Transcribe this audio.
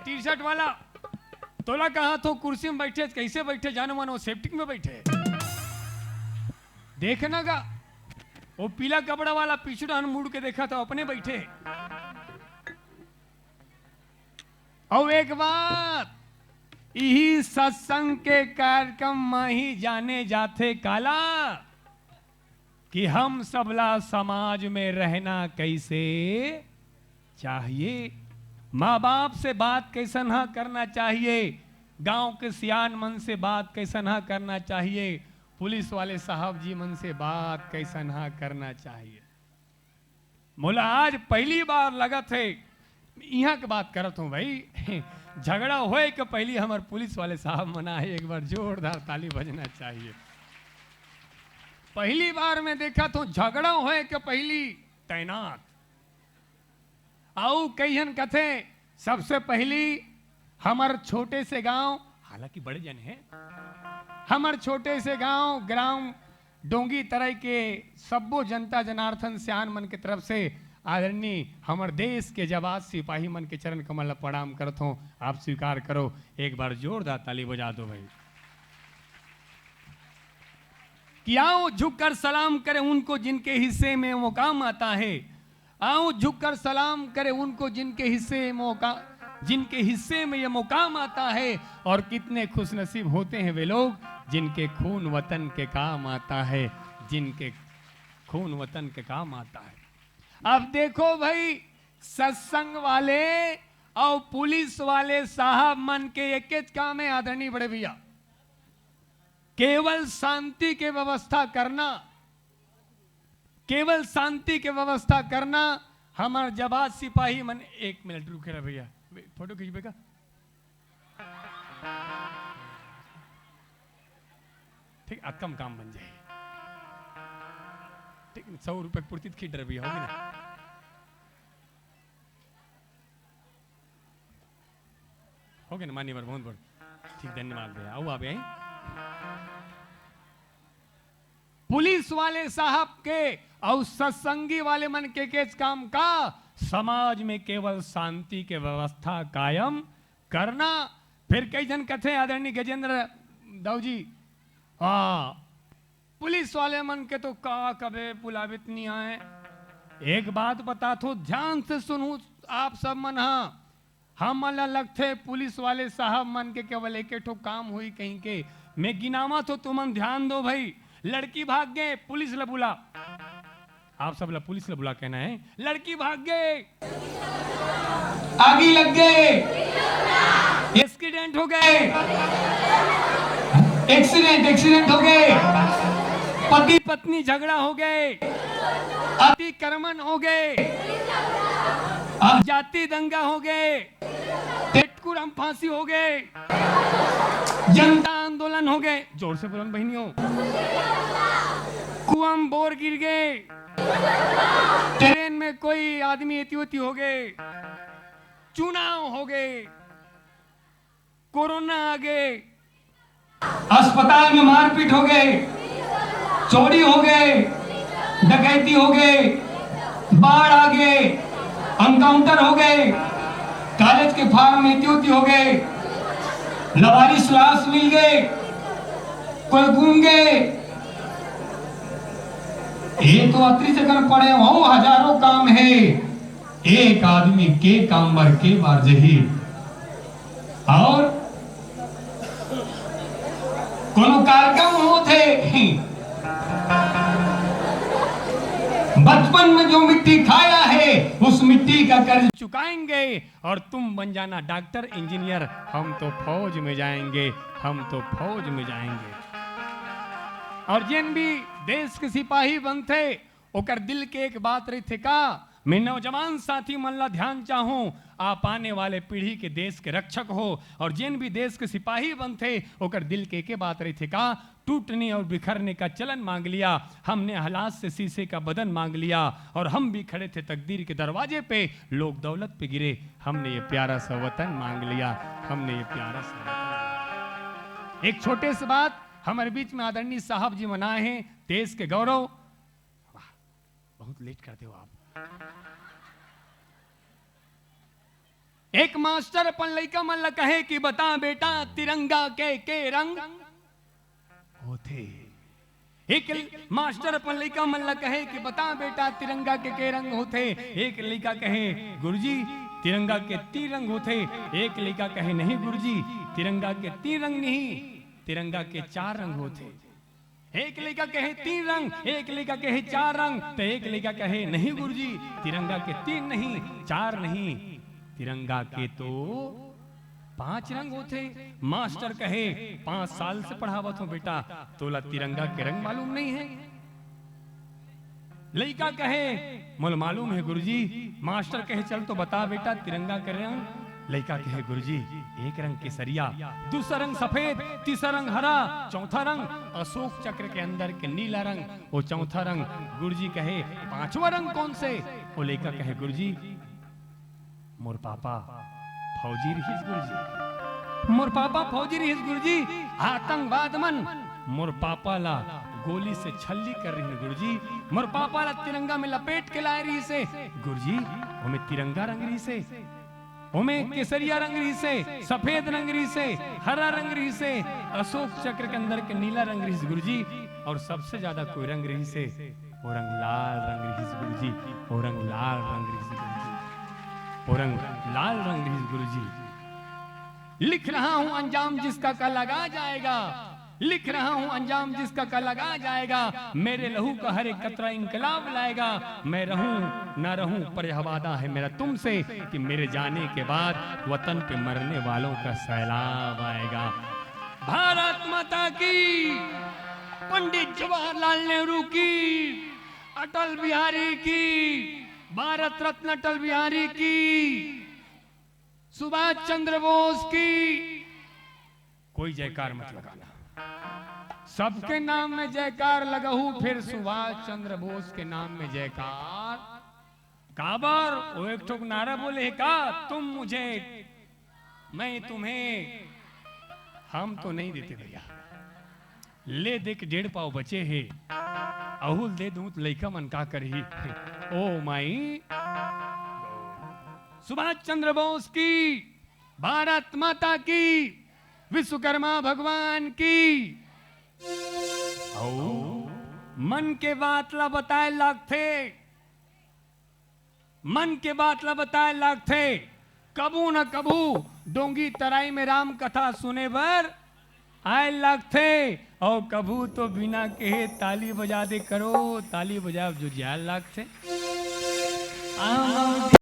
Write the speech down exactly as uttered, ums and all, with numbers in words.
T shirt वाला, तोला कहा तो कुर्सी में बैठे, कैसे बैठे जानो मानो, सेप्टिक में बैठे। देखना का, वो पीला कपड़ा वाला पीछू डहन मुड़ के देखा तो अपने बैठे। अउ एक बात, इही सत्संग के कार्यक्रम म ही जाने जाथे काला कि हम सबला समाज में रहना कैसे चाहिए, माँ बाप से बात कैसन हा करना चाहिए, गांव के सियान मन से बात कैसन हा करना चाहिए, पुलिस वाले साहब जी मन से बात कैसन हा करना चाहिए। मोला आज पहली बार लगत हे, इहाँ के बात करत हूँ भाई, झगड़ा होए के पहली हमर पुलिस वाले साहब मन आए, एक बार जोरदार ताली बजना चाहिए। पहली बार मैं देखत हूँ झगड़ा होए के पहली तैनात। अउ कई झन कथे, सबसे पहली हमर छोटे से गांव, हालांकि बड़े जन हे, हमर छोटे से गांव, ग्राम डोंगी तराई के सब्बो जनता जनार्दन सियान मन के तरफ से आदरणीय हमर देश के जाबाज सिपाही मन के चरण कमल ला प्रणाम करत हों। आप स्वीकार करो, एक बार जोरदार ताली बजा दो भाई। कि आओ झुककर सलाम करें उनको जिनके हिस्से में वो काम आता है, आओ झुककर सलाम करें उनको जिनके हिस्से में वो का, जिनके हिस्से में ये मुकाम आता है। और कितने खुशनसीब होते हैं वे लोग जिनके खून वतन के काम आता है, जिनके खून वतन के काम आता है। अब देखो भाई, सत्संग वाले और पुलिस वाले साहब मन के एकेच काम है आदरणीय बड़े भैया, केवल शांति के व्यवस्था करना, केवल शांति के व्यवस्था करना। हमर जाबाज सिपाही मन, एक मिनट रुके रह भैया, फोटो खींचबे का? ठीक, अतका म काम बन जाए। ठीक, सौ रुपये के पूर्ति त खींच रहे भैया, होगी ना? हो गए ना मान्यवर, बहुत बड़। ठीक, धन्यवाद भैया। आओ आप यहीं। पुलिस वाले साहब के और सत्संगी वाले मन के केच काम का, समाज में केवल शांति के व्यवस्था कायम करना। फिर कई झन कथे आदरणीय गजेंद्र दाऊ जी, हाँ, पुलिस वाले मन के तो का कबे बुलावित नहीं आए। एक बात बता थो, ध्यान से सुनू आप सब मन हा, हमन ला लगथे पुलिस वाले साहब मन के केवल एके ठो काम होई कहीं के। मैं गिनावत हों, तुमन ध्यान दो भाई। लड़की भाग गए, पुलिस ला बुला। आप सब ला पुलिस ला बुला कहना है, लड़की भाग गए, आगी लग गए, एक्सीडेंट हो गए, एक्सीडेंट, एक्सीडेंट हो गए, पति पत्नी झगड़ा हो गए, अतिक्रमण हो गए, जाति दंगा हो गए, टेटकुरम फांसी हो गए, जनता आंदोलन हो गए, जोर से बोलन बहनियों, कुआं म बोर गिर गए, ट्रेन में कोई आदमी एती ओती हो गए, चुनाव हो गए, कोरोना आ गए, अस्पताल में मारपीट हो गए, चोरी हो गए, डकैती हो गए, बाढ़ आ गए, एनकाउंटर हो गए, कॉलेज के फार्म में एती ओती हो गए, लवारिस लाश मिल गए, कोई गुम गए। ये तो अतरी जगन पड़े हो, हजारों काम है, एक आदमी के काम बर के बार जही। और कोनो कार्यक्रम होत हे, बचपन में जो मिट्टी खाया है, उस मिट्टी का कर्ज चुकाएंगे। और तुम बन जाना डॉक्टर, इंजीनियर, हम तो फौज में जाएंगे, हम तो फौज में जाएंगे। और जेन भी देश के सिपाही बनथे, ओकर दिल के एक बात रहिथे का, मैं नौजवान साथी मन ला ध्यान चाहूं, आप आने वाले पीढ़ी के देश के रक्षक हो। और जेन भी देश के सिपाही बनथे, ओकर दिल के एके बात रहिथे का, टूटने और बिखरने का चलन मांग लिया, हमने हालात से शीशे का बदन मांग लिया, और हम भी खड़े थे तकदीर के दरवाजे पे, लोग दौलत पे गिरे, हमने ये प्यारा सा वतन मांग लिया, हमने ये प्यारा सा वतन। एक छोटे से बात, हमारे बीच में आदरणीय साहब जी मन आए हैं, देश के गौरव। वाह, बहुत लेट कर दे हो आप। एक मास्टर अपन लइका मन ल कहे कि बता बेटा, तिरंगा के के रंग होथे। एक मास्टर अपन लइका मन ल कहे कि बता बेटा, तिरंगा के के रंग होथे। एक लइका कहे गुरुजी, तिरंगा के तीन रंग होथे। एक लइका कहे नहीं गुरुजी, तिरंगा के तीन रंग नहीं, तिरंगा के चार रंग होथे। एक लइका कहे तीन रंग, एक लइका कहे चार रंग, त एक लइका कहे नहीं गुरुजी, तिरंगा के तीन नहीं, चार नहीं, तिरंगा के तो पांच रंग होथे। मास्टर कहे, पांच साल से पढ़ावत हों बेटा, तोला तिरंगा के रंग मालूम नहीं हे? लइका कहे, मोला मालूम हे गुरुजी। मास्टर कहे, चल तो बता बेटा, तिरंगा के रंग। लइका कहे, गुरुजी, एक रंग केसरिया, दूसरा रंग सफेद, तीसरा रंग हरा, चौथा रंग अशोक चक्र के अंदर के नीला रंग, वो चौथा रंग। गुरुजी कहे, पांचवा रंग कौन से? वो लइका कहे, गुरुजी, मोर पापा फौजी रिहिस गुरुजी। मोर पापा फौजी रिहिस गुरुजी। आतंकवाद मन मोर पापा ला गोली से छल्ली कर रिहिन गुरुजी। मोर पापा ला तिरंगा में लपेट के लाए रिहिसे गुरुजी। ओमे तिरंगा रंग रिहिसे, ओमे केसरिया रंग रिहिसे, सफेद रंग रिहिसे, हरा रंग रिहिसे, अशोक चक्र के अंदर के नीला रंग रिहिस गुरुजी। और सबसे ज्यादा कोई रंग रिहिसे, वो रंग लाल रंग रिहिस गुरुजी। वो रंग लाल रंग रिहिस गुरुजी। वो रंग लाल रंग रिहिस गुरुजी। लिख रहा हूं अंजाम जिसका कल लगा जाएगा, लिख रहा हूं अंजाम जिसका कल लगा जाएगा। मेरे लहू का हर एक कतरा इंकलाब लाएगा। मैं रहूं ना रहूं, पर यह वादा है मेरा तुमसे कि मेरे जाने के बाद वतन पे मरने वालों का सैलाब आएगा। भारत माता की, पंडित जवाहरलाल नेहरू की, अटल बिहारी की, भारत रत्न अटल बिहारी की, सुभाष चंद्र बोस की। कोई जयकार मत लगाना, सबके नाम में जयकार लगाहू, फिर सुभाष चंद्र बोस के नाम में जयकार। काबर? वो एक ठोक नारा बोले हे का, तुम मुझे, मैं तुम्हें, हम तो नहीं देते भैया। ले देख, डेढ़ पाव बचे हे, अहू ल दे दूं त लइका मन का करही। ओ माई, सुभाष चंद्र बोस की, भारत माता की, विश्वकर्मा भगवान की। अउ मन के बात ला बताए लागथे, मन के बात ला बताए लागथे। कभू न कभू डोंगी तराई में राम कथा सुने बर आए लागथे, अउ कभू तो बिना कहे ताली बजा दे करो, ताली बजाब जो जाए लागथे। आम